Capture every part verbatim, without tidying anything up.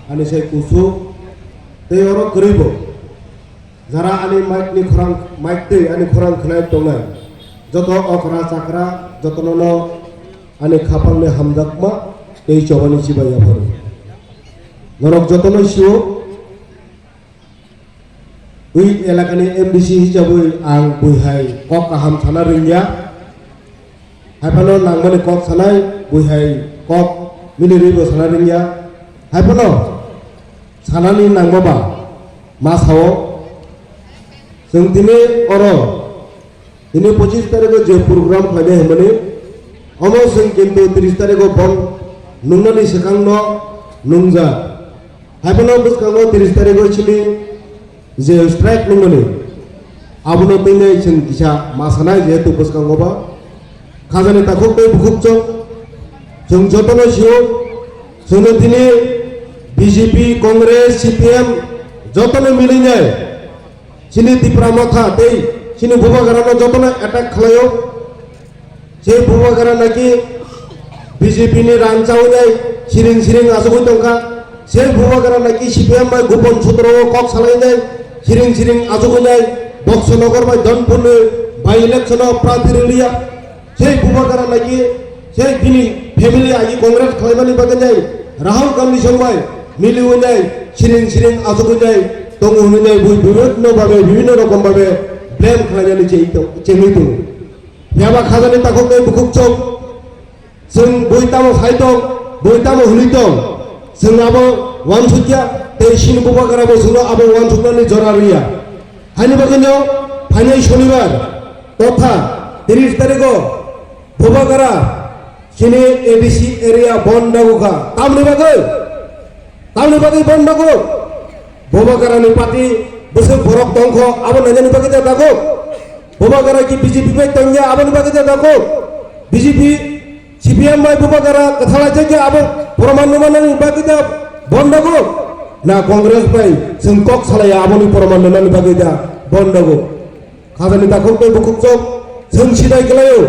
Ani sai kusu tei oro kwrwi bo. Jara ani mic ni khorang, mic tei ani khorang khwnai tongnai. Joto okra chakra, jotono no ani khapang ni hamjakma tei chobani chibai yapharo. Norok jotono sio, ui elakani M D C hisabui ang buihai kok kaham sana ringya. Haiphano nangmani kok sanai, buihai kok milirwi bo sana ringya. Haiphano sanani nangma ba ma sao. Chwng tini oro, tini pochis tarikho je program khlainai hwnmani, omo chwng kintu tris tarikho bond nungnani swkangno nungjak. Haiphano bwskango tris tarikho chini je strike nungmani, abono teinai chwng kisa ma sanai, jehetu bwskango ba khajani takhuk tei bukhuk chwng, chwng jotono sio, chwngno tini B J P, Congress, C P M jotono milinai chini Tipra Motha tei chini Bubagrano jotono attack khlaio. Sei Bubagra naki B J P ni rang chawi nai, siring siring achugwi tongkha. Sei Bubagra naki C P M bai gupon sutro o kok salai nai, siring siring achugwi nai. Boxo Nogor bai Donpur ni by election o prarthi rwliya. Sei Bubagra naki sei bini family agi Congress khlaimani bagwi nai, Rahul Gandhi song bai miliwi nai, siring siring achugwi nai tongo hwnwi nai bui bibhinno bhabe, bibhinno rokom bhabe blame khlainani chengwi tongo. Phiya ba khajani takhuk tei bukhuk chwng, chwng bui tamo sai tong, bui tamo hwnwi tong, chwng abo uansukya tei chini Bubagra bo chwngno abo uansuknani jora rwya. Haini bagwino phainai Shonibar totha tris tarikho Bubagra chini A D C area bond dagu kha. Tamni bagwi? Tamni bagwi bond dago? Bubagrani party bwswk borok tongkho, abo nainani bagwi da dago? Bubagra ki B J P bai tongya, aboni bagwi da dago? B J P, C P M bai Bubagra kwthalaijakya, abo proman nwnani bagwi da bond dago? Na Congress bai chwng kok salaiya, aboni proman nwnani bagwi da bond dago? Khajani takhuk tei bukhuk chwng, chwng sinai kwlaio.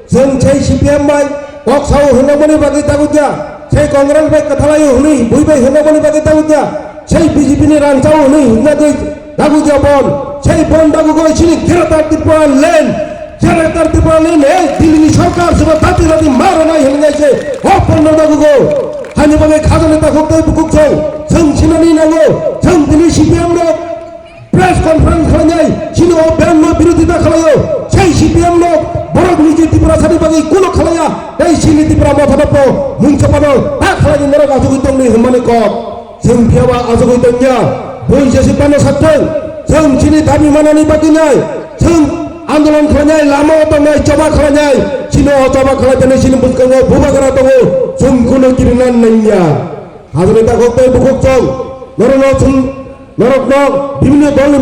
Chwng sei C P M bai kok sao hwnjakmani bagwi tagukya, sei Congress bai kwthalaio hwnwi bui bai hwnjakmani bagwi tagukya, sei B J P ni rang chao hwnwi hwnjagwi tagukya bond. Sei bond dagugo chini Greater Tripura Land, Greater Tripura Land, ei Delhi ni sorkar soba dati dati ma rwnai hwnwi se o bond dagugo. Haini bagwi khajani takhuk tei bukhuk chwng, chwng sinani nango, chwng tini C P M rok press conference khlainai, chini o band no birodita khlaio, sei C P M no borok ni je Tiprasa ni bagwi kuno khlaiya, tei chini Tipra Motha no po mungsa pano ta khlaini norok achugwi tongni hwnmani kok. Chwng phiya ba achugwi tongya, bui jesi pano sakthwng, chwng chini dabi manani bagwi nai, chwng andolon khlainai, lama o tongnai, choba khlainai, chini o choba khlai tani chini bwskango Bubagra tongo, chwng kuno kirina nangya. Hajani takhuk tei bukhuk chwng, norokno chwng, norokno bibhinno dolni